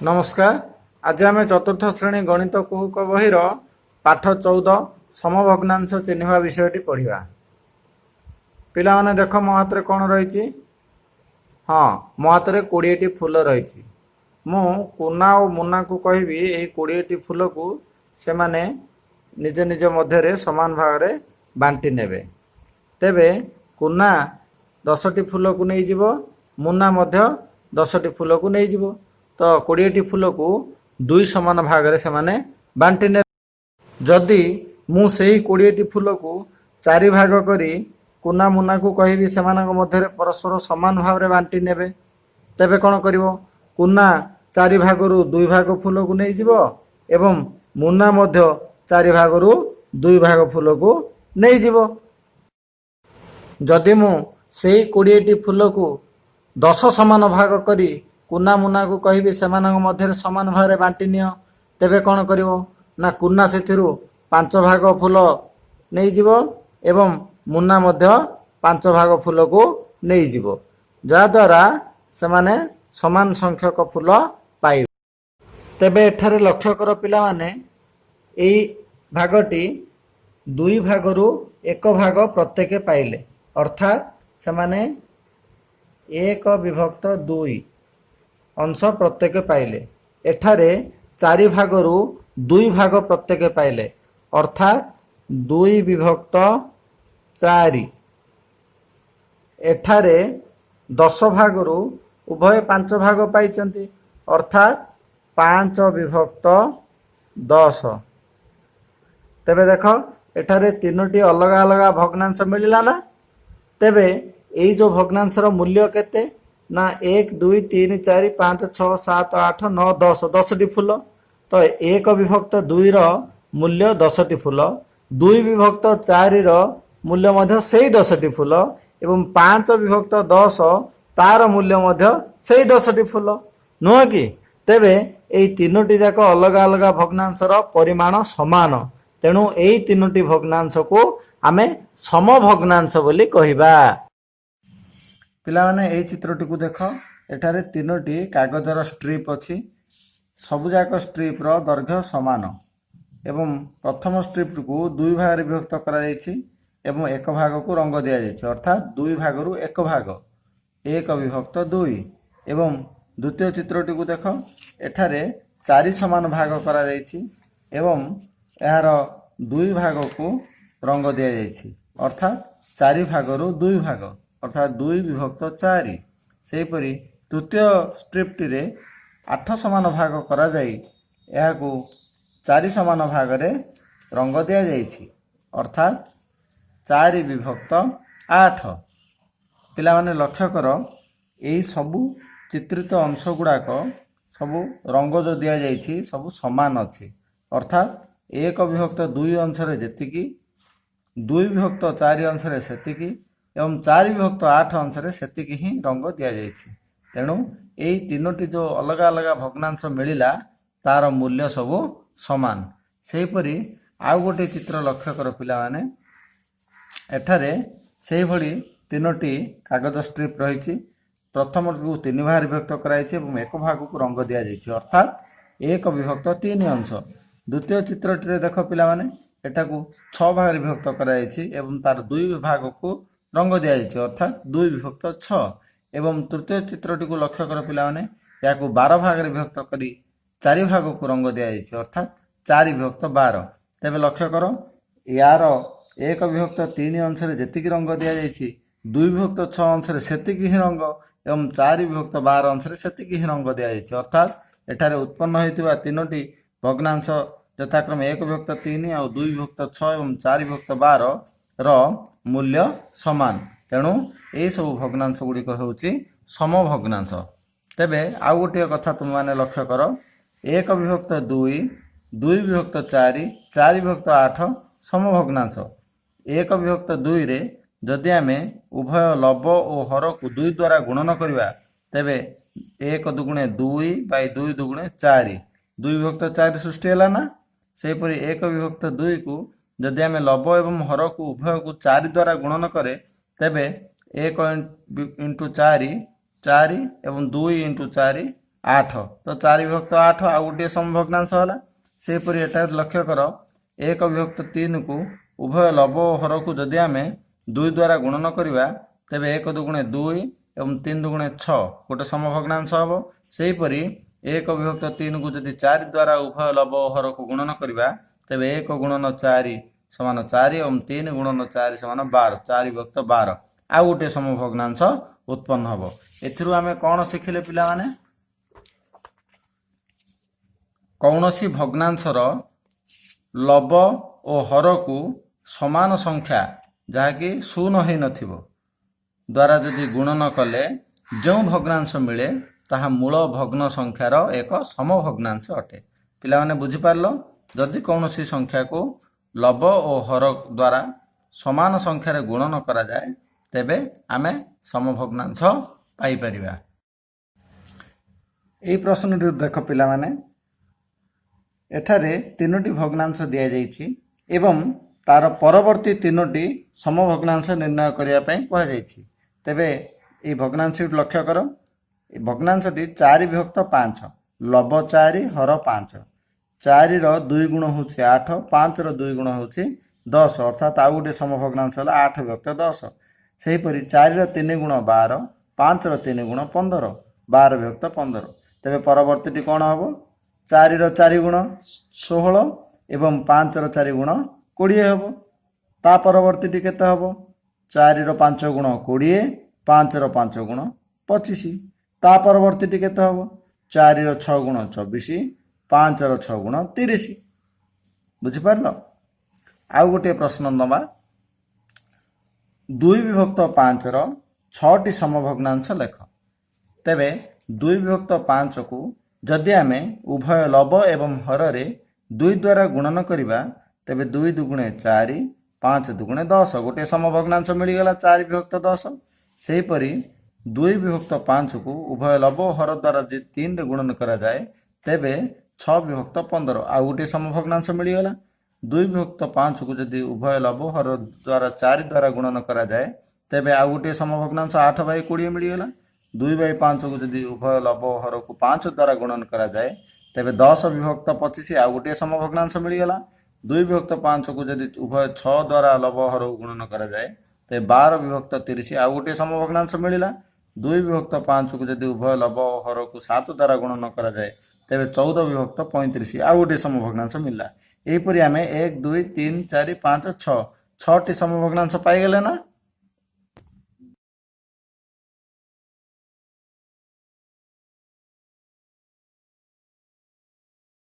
ନମସ୍କାର। ଆଜି ଆମେ ଚତୁର୍ଥ ଶ୍ରେଣୀ ଗଣିତ କୁହୁକ ବହିର ପାଠ 14, ସମଭଗ୍ନାଂଶ ଚିହ୍ନିବା ବିଷୟଟି ପଢ଼ିବା। ପିଲାମାନେ, ଦେଖ, ମୋ ହାତରେ କ'ଣ ରହିଛି? ହଁ, ମୋ ହାତରେ 20ଟି ଫୁଲ ରହିଛି। ମୁଁ କୁନା ଓ ମୁନାକୁ କହିବି, ଏହି 20ଟି ଫୁଲକୁ ସେମାନେ ନିଜ ନିଜ ମଧ୍ୟରେ ସମାନ ଭାଗରେ ବାଣ୍ଟି ନେବେ। ତେବେ କୁନା 10ଟି ଫୁଲକୁ ନେଇଯିବ, ମୁନା ମଧ୍ୟ 10ଟି ଫୁଲକୁ ନେଇଯିବ। ତ 20ଟି ଫୁଲକୁ ଦୁଇ ସମାନ ଭାଗରେ ସେମାନେ ବାଣ୍ଟି ନେବେ। ଯଦି ମୁଁ ସେହି 20ଟି ଫୁଲକୁ ଚାରି ଭାଗ କରି କୁନା ମୁନାକୁ କହିବି, ସେମାନଙ୍କ ମଧ୍ୟରେ ପରସ୍ପର ସମାନ ଭାବରେ ବାଣ୍ଟି ନେବେ, ତେବେ କ'ଣ କରିବ? କୁନା ଚାରି ଭାଗରୁ ଦୁଇ ଭାଗ ଫୁଲକୁ ନେଇଯିବ ଏବଂ ମୁନା ମଧ୍ୟ ଚାରି ଭାଗରୁ ଦୁଇ ଭାଗ ଫୁଲକୁ ନେଇଯିବ। ଯଦି ମୁଁ ସେଇ 20ଟି ଫୁଲକୁ 10 ସମାନ ଭାଗ କରି କୁନା ମୁନାକୁ କହିବି, ସେମାନଙ୍କ ମଧ୍ୟରେ ସମାନ ଭାବରେ ବାଣ୍ଟି ନିଅ, ତେବେ କ'ଣ କରିବ ନା କୁନା ସେଥିରୁ ପାଞ୍ଚ ଭାଗ ଫୁଲ ନେଇଯିବ ଏବଂ ମୁନା ମଧ୍ୟ ପାଞ୍ଚ ଭାଗ ଫୁଲକୁ ନେଇଯିବ, ଯାହାଦ୍ୱାରା ସେମାନେ ସମାନ ସଂଖ୍ୟକ ଫୁଲ ପାଇବେ। ତେବେ ଏଠାରେ ଲକ୍ଷ୍ୟ କର ପିଲାମାନେ, ଏଇ ଭାଗଟି ଦୁଇ ଭାଗରୁ ଏକ ଭାଗ ପ୍ରତ୍ୟେକ ପାଇଲେ, ଅର୍ଥାତ୍ ସେମାନେ ଏକ ବିଭକ୍ତ ଦୁଇ ଅଂଶ ପ୍ରତ୍ୟେକ ପାଇଲେ। ଏଠାରେ ଚାରି ଭାଗରୁ ଦୁଇ ଭାଗ ପ୍ରତ୍ୟେକ ପାଇଲେ, ଅର୍ଥାତ୍ ଦୁଇ ବିଭକ୍ତ ଚାରି। ଏଠାରେ 10 ଭାଗରୁ ଉଭୟ ପାଞ୍ଚ ଭାଗ ପାଇଛନ୍ତି, ଅର୍ଥାତ୍ ପାଞ୍ଚ ବିଭକ୍ତ 10। ତେବେ ଦେଖ, ଏଠାରେ ତିନୋଟି ଅଲଗା ଅଲଗା ଭଗ୍ନାଂଶ ମିଳିଲା ନା? ତେବେ ଏଇ ଯୋଉ ଭଗ୍ନାଂଶର ମୂଲ୍ୟ କେତେ ନା 1, 2, 3, 4, 5, 6, 7, 8, 9, 10, 10ଟି ଫୁଲ। ତ ଏକ ବିଭକ୍ତ ଦୁଇର ମୂଲ୍ୟ 10ଟି ଫୁଲ, ଦୁଇ ବିଭକ୍ତ ଚାରିର ମୂଲ୍ୟ ମଧ୍ୟ ସେଇ 10ଟି ଫୁଲ ଏବଂ ପାଞ୍ଚ ବିଭକ୍ତ 10, ତାର ମୂଲ୍ୟ ମଧ୍ୟ ସେଇ 10ଟି ଫୁଲ, ନୁହଁ କି? ତେବେ ଏଇ ତିନୋଟି ଯାକ ଅଲଗା ଅଲଗା ଭଗ୍ନାଂଶର ପରିମାଣ ସମାନ। ତେଣୁ ଏଇ ତିନୋଟି ଭଗ୍ନାଂଶକୁ ଆମେ ସମଭଗ୍ନାଂଶ ବୋଲି କହିବା। ପିଲାମାନେ, ଏଇ ଚିତ୍ରଟିକୁ ଦେଖ। ଏଠାରେ ତିନୋଟି କାଗଜର ଷ୍ଟ୍ରିପ୍ ଅଛି। ସବୁଯାକ ଷ୍ଟ୍ରିପ୍ର ଦୈର୍ଘ୍ୟ ସମାନ ଏବଂ ପ୍ରଥମ ଷ୍ଟ୍ରିପ୍ଟିକୁ ଦୁଇ ଭାଗରେ ବିଭକ୍ତ କରାଯାଇଛି ଏବଂ ଏକ ଭାଗକୁ ରଙ୍ଗ ଦିଆଯାଇଛି, ଅର୍ଥାତ୍ ଦୁଇ ଭାଗରୁ ଏକ ଭାଗ, ଏକ ବିଭକ୍ତ ଦୁଇ। ଏବଂ ଦ୍ୱିତୀୟ ଚିତ୍ରଟିକୁ ଦେଖ। ଏଠାରେ ଚାରି ସମାନ ଭାଗ କରାଯାଇଛି ଏବଂ ଏହାର ଦୁଇ ଭାଗକୁ ରଙ୍ଗ ଦିଆଯାଇଛି, ଅର୍ଥାତ୍ ଚାରି ଭାଗରୁ ଦୁଇ ଭାଗ, ଅର୍ଥାତ୍ ଦୁଇ ବିଭକ୍ତ ଚାରି। ସେହିପରି ତୃତୀୟ ଷ୍ଟ୍ରିପ୍ଟିରେ ଆଠ ସମାନ ଭାଗ କରାଯାଇ ଏହାକୁ ଚାରି ସମାନ ଭାଗରେ ରଙ୍ଗ ଦିଆଯାଇଛି, ଅର୍ଥାତ୍ ଚାରି ବିଭକ୍ତ ଆଠ। ପିଲାମାନେ, ଲକ୍ଷ୍ୟ କର, ଏଇ ସବୁ ଚିତ୍ରିତ ଅଂଶ ଗୁଡ଼ାକ ସବୁ ରଙ୍ଗ ଯେଉଁ ଦିଆଯାଇଛି, ସବୁ ସମାନ ଅଛି। ଅର୍ଥାତ୍ ଏକ ବିଭକ୍ତ ଦୁଇ ଅଂଶରେ ଯେତିକି, ଦୁଇ ବିଭକ୍ତ ଚାରି ଅଂଶରେ ସେତିକି ଏବଂ ଚାରି ବିଭକ୍ତ ଆଠ ଅଂଶରେ ସେତିକି ହିଁ ରଙ୍ଗ ଦିଆଯାଇଛି। ତେଣୁ ଏଇ ତିନୋଟି ଯେଉଁ ଅଲଗା ଅଲଗା ଭଗ୍ନାଂଶ ମିଳିଲା, ତାର ମୂଲ୍ୟ ସବୁ ସମାନ। ସେହିପରି ଆଉ ଗୋଟିଏ ଚିତ୍ର ଲକ୍ଷ୍ୟ କର ପିଲାମାନେ। ଏଠାରେ ସେଇଭଳି ତିନୋଟି କାଗଜ ଷ୍ଟ୍ରିପ୍ ରହିଛି। ପ୍ରଥମଟିକୁ ତିନି ଭାଗରେ ବିଭକ୍ତ କରାଯାଇଛି ଏବଂ ଏକ ଭାଗକୁ ରଙ୍ଗ ଦିଆଯାଇଛି, ଅର୍ଥାତ୍ ଏକ ବିଭକ୍ତ ତିନି ଅଂଶ। ଦ୍ୱିତୀୟ ଚିତ୍ରଟିରେ ଦେଖ ପିଲାମାନେ, ଏଟାକୁ ଛଅ ଭାଗରେ ବିଭକ୍ତ କରାଯାଇଛି ଏବଂ ତାର ଦୁଇ ଭାଗକୁ ରଙ୍ଗ ଦିଆଯାଇଛି, ଅର୍ଥାତ୍ ଦୁଇ ବିଭକ୍ତ ଛଅ। ଏବଂ ତୃତୀୟ ଚିତ୍ରଟିକୁ ଲକ୍ଷ୍ୟ କର ପିଲାମାନେ, ଏହାକୁ 12 ଭାଗରେ ବିଭକ୍ତ କରି ଚାରି ଭାଗକୁ ରଙ୍ଗ ଦିଆଯାଇଛି, ଅର୍ଥାତ୍ ଚାରି ବିଭକ୍ତ 12। ତେବେ ଲକ୍ଷ୍ୟ କର, ୟାର ଏକ ବିଭକ୍ତ ତିନି ଅଂଶରେ ଯେତିକି ରଙ୍ଗ ଦିଆଯାଇଛି, ଦୁଇ ବିଭକ୍ତ ଛଅ ଅଂଶରେ ସେତିକି ହିଁ ରଙ୍ଗ ଏବଂ ଚାରି ବିଭକ୍ତ 12 ଅଂଶରେ ସେତିକି ହିଁ ରଙ୍ଗ ଦିଆଯାଇଛି। ଅର୍ଥାତ୍ ଏଠାରେ ଉତ୍ପନ୍ନ ହୋଇଥିବା ତିନୋଟି ଭଗ୍ନାଂଶ ଯଥାକ୍ରମେ ଏକ ବିଭକ୍ତ ତିନି ଆଉ ଦୁଇ ବିଭକ୍ତ ଛଅ ଏବଂ ଚାରି ବିଭକ୍ତ 12 ର ମୂଲ୍ୟ ସମାନ। ତେଣୁ ଏହିସବୁ ଭଗ୍ନାଂଶ ଗୁଡ଼ିକ ହେଉଛି ସମଭଗ୍ନାଂଶ। ତେବେ ଆଉ ଗୋଟିଏ କଥା ତୁମେମାନେ ଲକ୍ଷ୍ୟ କର। ଏକ ବିଭକ୍ତ ଦୁଇ, ଦୁଇ ବିଭକ୍ତ ଚାରି, ଚାରି ବିଭକ୍ତ ଆଠ ସମଭଗ୍ନାଂଶ। ଏକ ବିଭକ୍ତ ଦୁଇରେ ଯଦି ଆମେ ଉଭୟ ଲବ ଓ ହରକୁ ଦୁଇ ଦ୍ୱାରା ଗୁଣନ କରିବା, ତେବେ ଏକ ଦୁଗୁଣେ ଦୁଇ ବାଇ ଦୁଇ ଦୁଗୁଣେ ଚାରି, ଦୁଇ ବିଭକ୍ତ ଚାରି ସୃଷ୍ଟି ହେଲା ନା? ସେହିପରି ଏକ ବିଭକ୍ତ ଦୁଇକୁ ଯଦି ଆମେ ଲବ ଏବଂ ହରକୁ ଉଭୟକୁ ଚାରି ଦ୍ୱାରା ଗୁଣନ କରେ, ତେବେ ଏକ ଇଣ୍ଟୁ ଚାରି ଚାରି ଏବଂ ଦୁଇ ଇଣ୍ଟୁ ଚାରି ଆଠ। ତ ଚାରି ବିଭକ୍ତ ଆଠ ଆଉ ଗୋଟିଏ ସମଭଗ୍ନାଂଶ ହେଲା। ସେହିପରି ଏଠାରେ ଲକ୍ଷ୍ୟ କର, ଏକ ବିଭକ୍ତ ତିନିକୁ ଉଭୟ ଲବ ଓ ହରକୁ ଯଦି ଆମେ ଦୁଇ ଦ୍ୱାରା ଗୁଣନ କରିବା, ତେବେ ଏକ ଦୁଗୁଣେ ଦୁଇ ଏବଂ ତିନି ଦୁଗୁଣେ ଛଅ, ଗୋଟେ ସମଭଗ୍ନାଂଶ ହେବ। ସେହିପରି ଏକ ବିଭକ୍ତ ତିନିକୁ ଯଦି ଚାରି ଦ୍ୱାରା ଉଭୟ ଲବ ଓ ହରକୁ ଗୁଣନ କରିବା, ତେବେ ଏକ ଗୁଣନ ଚାରି ସମାନ ଚାରି ଏବଂ ତିନି ଗୁଣନ ଚାରି ସମାନ 12, ଚାରି ବିଭକ୍ତ 12, ଆଉ ଗୋଟିଏ ସମଭଗ୍ନାଂଶ ଉତ୍ପନ୍ନ ହେବ। ଏଥିରୁ ଆମେ କ'ଣ ଶିଖିଲେ ପିଲାମାନେ? କୌଣସି ଭଗ୍ନାଂଶର ଲବ ଓ ହରକୁ ସମାନ ସଂଖ୍ୟା, ଯାହାକି ଶୂନ ହେଇନଥିବ, ଦ୍ୱାରା ଯଦି ଗୁଣନ କଲେ ଯେଉଁ ଭଗ୍ନାଂଶ ମିଳେ, ତାହା ମୂଳ ଭଗ୍ନ ସଂଖ୍ୟାର ଏକ ସମଭଗ୍ନାଂଶ ଅଟେ। ପିଲାମାନେ, ବୁଝିପାରିଲ? ଯଦି କୌଣସି ସଂଖ୍ୟାକୁ ଲବ ଓ ହର ଦ୍ୱାରା ସମାନ ସଂଖ୍ୟାରେ ଗୁଣନ କରାଯାଏ, ତେବେ ଆମେ ସମଭଗ୍ନାଂଶ ପାଇପାରିବା। ଏହି ପ୍ରଶ୍ନଟି ଦେଖ ପିଲାମାନେ। ଏଠାରେ ତିନୋଟି ଭଗ୍ନାଂଶ ଦିଆଯାଇଛି ଏବଂ ତାର ପରବର୍ତ୍ତୀ ତିନୋଟି ସମଭଗ୍ନାଂଶ ନିର୍ଣ୍ଣୟ କରିବା ପାଇଁ କୁହାଯାଇଛି। ତେବେ ଏହି ଭଗ୍ନାଂଶଟି ଲକ୍ଷ୍ୟ କର। ଏହି ଭଗ୍ନାଂଶଟି ଚାରି ବିଭକ୍ତ ପାଞ୍ଚ। ଲବ ଚାରି, ହର ପାଞ୍ଚ। ଚାରିର ଦୁଇ ଗୁଣ ହେଉଛି ଆଠ, ପାଞ୍ଚର ଦୁଇ ଗୁଣ ହେଉଛି 10। ଅର୍ଥାତ୍ ଆଉ ଗୋଟିଏ ସମଭଗ୍ନାଂଶ ହେଲା ଆଠ ବିଭକ୍ତ 10। ସେହିପରି ଚାରିର ତିନି ଗୁଣ 12, ପାଞ୍ଚର ତିନି ଗୁଣ 15, 12 ବିଭକ୍ତ 15। ତେବେ ପରବର୍ତ୍ତୀଟି କ'ଣ ହେବ? ଚାରିର ଚାରି ଗୁଣ 16 ଏବଂ ପାଞ୍ଚର ଚାରି ଗୁଣ 20 ହେବ। ତା ପରବର୍ତ୍ତୀଟି କେତେ ହେବ? ଚାରିର ପାଞ୍ଚ ଗୁଣ 20, ପାଞ୍ଚର ପାଞ୍ଚ ଗୁଣ 25। ତା ପରବର୍ତ୍ତୀଟି କେତେ ହେବ? ଚାରିର ଛଅ ଗୁଣ 24, ପାଞ୍ଚର ଛଅ ଗୁଣ 30। ବୁଝିପାରିଲ? ଆଉ ଗୋଟିଏ ପ୍ରଶ୍ନ ନେବା। ଦୁଇ ବିଭକ୍ତ ପାଞ୍ଚର ଛଅଟି ସମଭଗ୍ନାଂଶ ଲେଖ। ତେବେ ଦୁଇ ବିଭକ୍ତ ପାଞ୍ଚକୁ ଯଦି ଆମେ ଉଭୟ ଲବ ଏବଂ ହରରେ ଦୁଇ ଦ୍ୱାରା ଗୁଣନ କରିବା, ତେବେ ଦୁଇ ଦୁଗୁଣେ ଚାରି, ପାଞ୍ଚ ଦୁଗୁଣେ 10, ଗୋଟିଏ ସମଭଗ୍ନାଂଶ ମିଳିଗଲା, ଚାରି ବିଭକ୍ତ 10। ସେହିପରି ଦୁଇ ବିଭକ୍ତ ପାଞ୍ଚକୁ ଉଭୟ ଲବ ଓ ହର ଦ୍ୱାରା ଯଦି ତିନିରେ ଗୁଣନ କରାଯାଏ, ତେବେ ଛଅ ବିଭକ୍ତ 15, ଆଉ ଗୋଟିଏ ସମଭଗ୍ନାଂଶ ମିଳିଗଲା। ଦୁଇ ବିଭକ୍ତ ପାଞ୍ଚକୁ ଯଦି ଉଭୟ ଲବ ହର ଦ୍ୱାରା ଚାରି ଦ୍ୱାରା ଗୁଣନ କରାଯାଏ, ତେବେ ଆଉ ଗୋଟିଏ ସମଭଗ୍ନାଂଶ ଆଠ ବାଇ 20 ମିଳିଗଲା। ଦୁଇ ବାଇ ପାଞ୍ଚକୁ ଯଦି ଉଭୟ ଲବ ଓ ହରକୁ ପାଞ୍ଚ ଦ୍ୱାରା ଗୁଣନ କରାଯାଏ, ତେବେ 10 ବିଭକ୍ତ 25, ଆଉ ଗୋଟିଏ ସମଭଗ୍ନାଂଶ ମିଳିଗଲା। ଦୁଇ ବିଭକ୍ତ ପାଞ୍ଚକୁ ଯଦି ଉଭୟ ଛଅ ଦ୍ୱାରା ଲବ ହରକୁ ଗୁଣନ କରାଯାଏ, ତେବେ 12 ବିଭକ୍ତ 30, ଆଉ ଗୋଟିଏ ସମଭଗ୍ନାଂଶ ମିଳିଲା। ଦୁଇ ବିଭକ୍ତ ପାଞ୍ଚକୁ ଯଦି ଉଭୟ ଲବ ଓ ହରକୁ ସାତ ଦ୍ୱାରା ଗୁଣନ କରାଯାଏ, ତେବେ 14 ବିଭକ୍ତ 35, ଆଉ ଗୋଟିଏ ସମଭଗ୍ନାଂଶ ମିଳିଲା। ଏହିପରି ଆମେ ଏକ, ଦୁଇ, ତିନି, ଚାରି, ପାଞ୍ଚ, ଛଅ, ଛଅଟି ସମଭଗ୍ନାଂଶ ପାଇଗଲେ ନା?